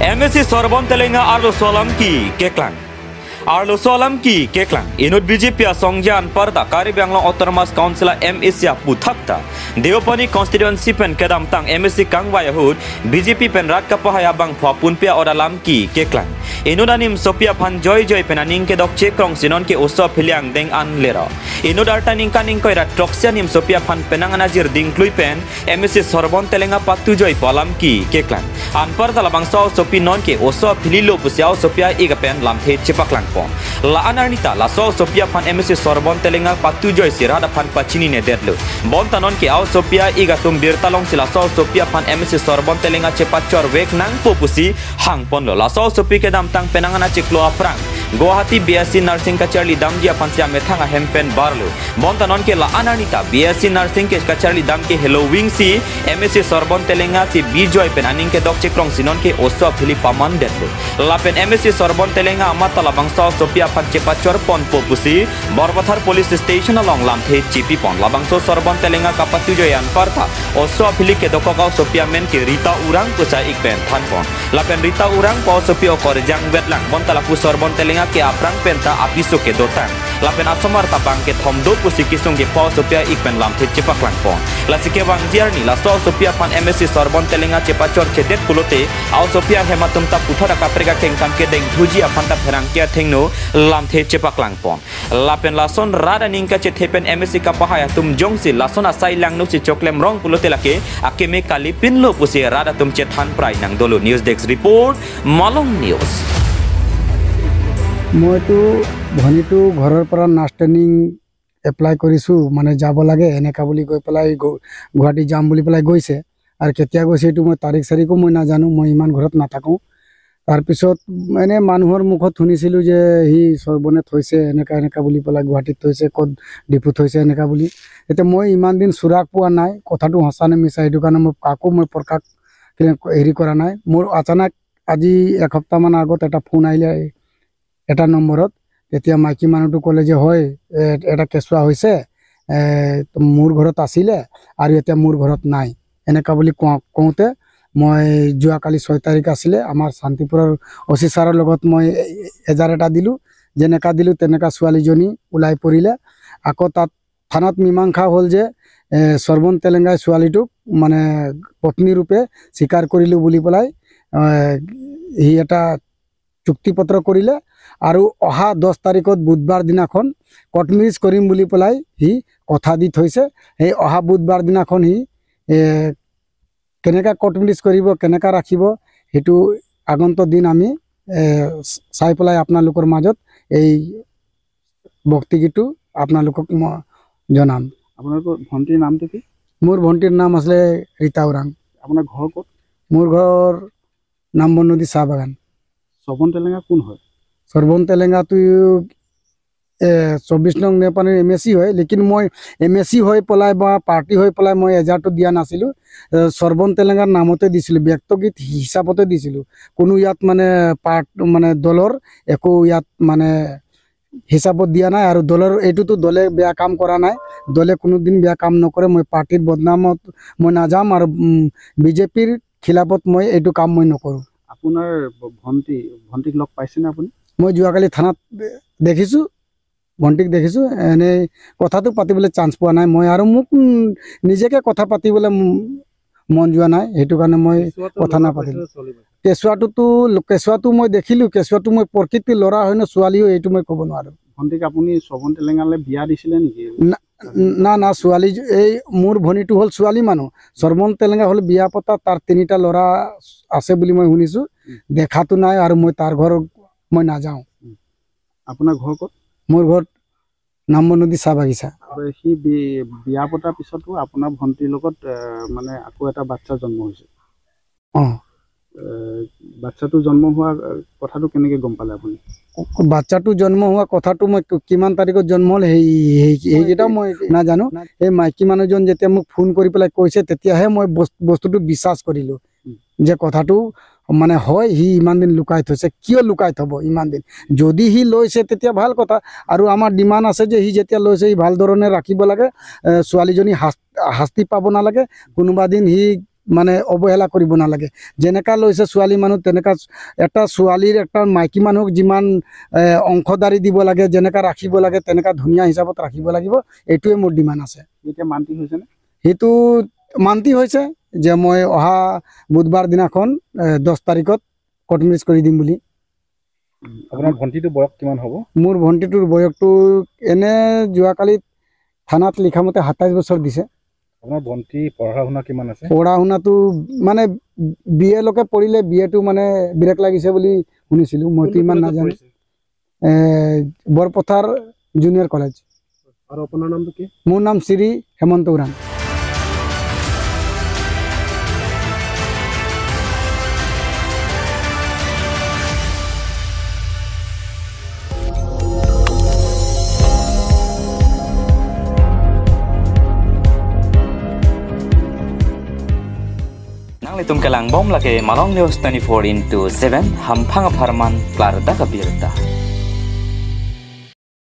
MSc Sarbon Telenga arlo solam ki keklang arlo solam ki keklang inut BJP songjan parda Karbi Anglong Autonomous Council MSc puthakta Deopani constituency pen kedam tang MSc kangwa yahud BJP pen rat kapahaya bang phapun pia odalam ki keklang inudanim Sophia phan joy joy penaning ke dok chekrong sinon ke oso philiang deng an lero inud artaning kaning koira troksianim Sophia phan penangana jir ding klui pen MSc Sarbon Telenga patu joy palam ki keklang an parda labang so sopi non ke oso phililo pusiao Sophia iga pen lamthe chepaklang pon la anarnita la so Sophia phan MSc Sarbon Telenga patu joy sirada phan pachini ne detlo bon tanon ke au Sophia iga tum birtalong sila so Sophia phan MSc Sarbon Telenga chepachor wek nang popusi hang pon lo la so sopi ke dam tang penangana chiklo aprang Guwahati BSc nursing kacharli damji afansia methanga hempen barlo bontanon ke la anarnita BSc nursing ke kacharli dam ke hello wing si MSc Sarbon Telenga si bijoy pen aning ke dok chekrong sinon ke oso phili paman detlo la pen MSc Sarbon Telenga amatala bangsa Sophia phan chepachor pon popusi Borpathar police station along lamthe chipi pon labangso Sarbon Telenga kapatu joyan partha oso phili ke dokokau Sophia men ke Rita Urang kusa ikpen than pon la pen Rita Urang po Sophia okor jang betlang bontala pu Sarbon Telenga ke aprang penta apiso ke dotang lapen asomar tabang ke thomdo pusi kisung ke pau Sophia ikpen lamthe chepaklang pon la sike wang jiarni la so Sophia phan MSc Sarbon Telenga chepachor chedet pulote au Sophia hematum ta puthara kaprega kengkam ke deng thuji afanta pherang ke thengno lamthe chepaklang pon lapen lason rada ningka che thepen MSc ka pahaya tum jongsi lason asai langno si choklem rong pulote lake akeme kali pinlo pusi rada tum che than prai nang dolo. News desk report, Malong news. মইতো ভনীটো ঘৰৰ পৰা nurse training apply কৰিছোঁ, মানে যাব লাগে এনেকুৱা বুলি কৈ পেলাই গুৱাহাটী যাম বুলি পেলাই গৈছে। আৰু কেতিয়া গৈছে এইটো মই তাৰিখ চাৰিখো মই নাজানো, মই ইমান ঘৰত নাথাকোঁ। তাৰপিছত এনে মানুহৰ মুখত শুনিছিলোঁ যে সি চৰ্বনে থৈছে এনেকুৱা এনেকুৱা বুলি পেলাই, গুৱাহাটীত থৈছে, ক'ত ডিপুত থৈছে এনেকুৱা বুলি। এতিয়া মই ইমান দিন চোৰাগ পোৱা নাই, কথাটো সঁচা নে মিছা সেইটো কাৰণে মই কাকো মই প্ৰকাশ হেৰি কৰা নাই। মোৰ আচানক আজি এসপ্তাহমান আগত এটা ফোন আহিলে এটা নম্বৰত, তেতিয়া মাইকী মানুহটো ক'লে যে হয় এটা কেঁচুৱা হৈছে, মোৰ ঘৰত আছিলে আৰু এতিয়া মোৰ ঘৰত নাই এনেকুৱা বুলি কওঁতে মই যোৱাকালি 6 তাৰিখ আছিলে, আমাৰ শান্তিপুৰৰ অ' চি ছাৰৰ লগত মই এজাৰ এটা দিলোঁ। যেনেকুৱা দিলোঁ তেনেকুৱা ছোৱালীজনী ওলাই পৰিলে। আকৌ তাত থানাত মীমাংসা হ'ল যে সৰ্বন তেলেংগাই ছোৱালীটোক মানে পত্নীৰূপে স্বীকাৰ কৰিলোঁ বুলি পেলাই সি এটা চুক্তিপত্ৰ কৰিলে। আৰু অহা 10 তাৰিখত বুধবাৰ দিনাখন কৰ্ট মেৰিজ কৰিম বুলি পেলাই সি কথা দি থৈছে। সেই অহা বুধবাৰ দিনাখন সি কেনেকৈ কৰ্ট মেৰিজ কৰিব, কেনেকৈ ৰাখিব সেইটো আগন্তুক দিন আমি চাই পেলাই আপোনালোকৰ মাজত এই বক্তব্যটো আপোনালোকক মই জনাম। আপোনালোকৰ ভণ্টিৰ নামটো কি? মোৰ ভণ্টিৰ নাম আছিলে ৰীতা ওৰাং। আপোনাৰ ঘৰ ক'ত? মোৰ ঘৰ নামবৰ নদী চাহ বাগান। সৰ্বন তেলেঙা কোন হয়? সৰ্বন তেলেঙাটো 24 নং নেপালীৰ এম এছ চি হয়, লেকিন মই এম এছ চি হৈ পেলাই বা পাৰ্টি হৈ পেলাই মই এজাৰটো দিয়া নাছিলোঁ, সৰ্বন তেলেঙাৰ নামতে দিছিলোঁ, ব্যক্তিগত হিচাপতে দিছিলোঁ। কোনো ইয়াত মানে পাৰ্ট মানে দলৰ একো ইয়াত মানে হিচাপত দিয়া নাই। আৰু দলৰ এইটোতো দলে বেয়া কাম কৰা নাই, দলে কোনোদিন বেয়া কাম নকৰে। মই পাৰ্টীৰ বদনামত মই নাযাম আৰু বিজেপিৰ খিলাপত মই এইটো কাম মই নকৰোঁ। আপোনাৰ ভণ্টিক লগ পাইছেনে আপুনি? মই যোৱাকালি থানাত দেখিছোঁ, ভণ্টিক দেখিছোঁ। এনেই কথাটো পাতিবলৈ চান্স পোৱা নাই মই, আৰু মোক নিজকে কথা পাতিবলৈ মন যোৱা নাই, সেইটো কাৰণে মই কথা নাপাতিলোঁ। কেঁচুৱাটো মই দেখিলোঁ, কেঁচুৱাটো মই প্ৰকৃতিৰ ল'ৰা হয় নে ছোৱালী হয় এইটো মই ক'ব নোৱাৰোঁ। ভণ্টিক আপুনি সৰ্বন তেলেঙালৈ বিয়া দিছিলে নেকি? না না, ছোৱালী এই মোৰ ভনীটো হ'ল ছোৱালী মানুহ, সৰ্বন তেলেঙা হ'ল বিয়া পতা, তাৰ 3টা ল'ৰা আছে বুলি মই শুনিছোঁ, দেখাটো নাই আৰু মই তাৰ ঘৰ মই নাযাওঁ। আপোনাৰ ঘৰ ক'ত? মোৰ ঘৰত নামবৰ নদী চাহ বাগিচা। সি বিয়া পতাৰ পিছতো আপোনাৰ ভণ্টিৰ লগত মানে আকৌ এটা বাচ্চা জন্ম হৈছে। অঁ। বাচ্চাটো জন্ম হোৱা কথাটো কেনেকৈ গম পালে আপুনি? বাচ্চাটো জন্ম হোৱা কথাটো মই কিমান তাৰিখত জন্ম হ'ল সেইকেইটাও মই নাজানো। এই মাইকী মানুহজন যেতিয়া মোক ফোন কৰি পেলাই কৈছে তেতিয়াহে মই বস্তুটো বিশ্বাস কৰিলোঁ যে কথাটো মানে হয়, সি ইমান দিন লুকাই থৈছে। কিয় লুকাই থ'ব ইমান দিন? যদি সি লৈছে তেতিয়া ভাল কথা। আৰু আমাৰ ডিমাণ্ড আছে যে সি যেতিয়া লৈছে সি ভাল ধৰণে ৰাখিব লাগে, ছোৱালীজনী শাস্তি পাব নালাগে। কোনোবা দিন সি মানে অৱহেলা কৰিব নালাগে। যেনেকা লৈছে ছোৱালী মানুহ, তেনেকা এটা ছোৱালীৰ, এটা মাইকী মানুহক যিমান অংশদাৰী দিব লাগে, যেনেকা ৰাখিব লাগে, তেনেকা ধুনীয়া হিচাপত ৰাখিব লাগিব। এইটোৱে মোৰ ডিমাণ্ড আছে। এতিয়া মান্তি হৈছেনে? সেইটো মান্তি হৈছে যে মই অহা বুধবাৰ দিনাখন 10 তাৰিখত কোৰ্ট মেৰেজ কৰি দিম বুলি। আপোনাৰ ভণ্টিটোৰ বয়স কিমান হ'ব? মোৰ ভণ্টিটোৰ বয়সটো এনে যোৱাকালি থানাত লিখা মতে 27 বছৰ দিছে। আপোনাৰ ভণ্টি পঢ়া শুনা কিমান আছে? পঢ়া শুনাটো মানে বি এ লৈকে পঢ়িলে, বি এটো মানে ব্ৰেক লাগিছে বুলি শুনিছিলোঁ, মইতো ইমান নাজানো। Borpathar junior college. আৰু আপোনাৰ নামটো কি? মোৰ নাম Shri Hemanta Orang. Nang litum kalang bom lake Malong News 24 into 7 hampang farman klar da kabirta.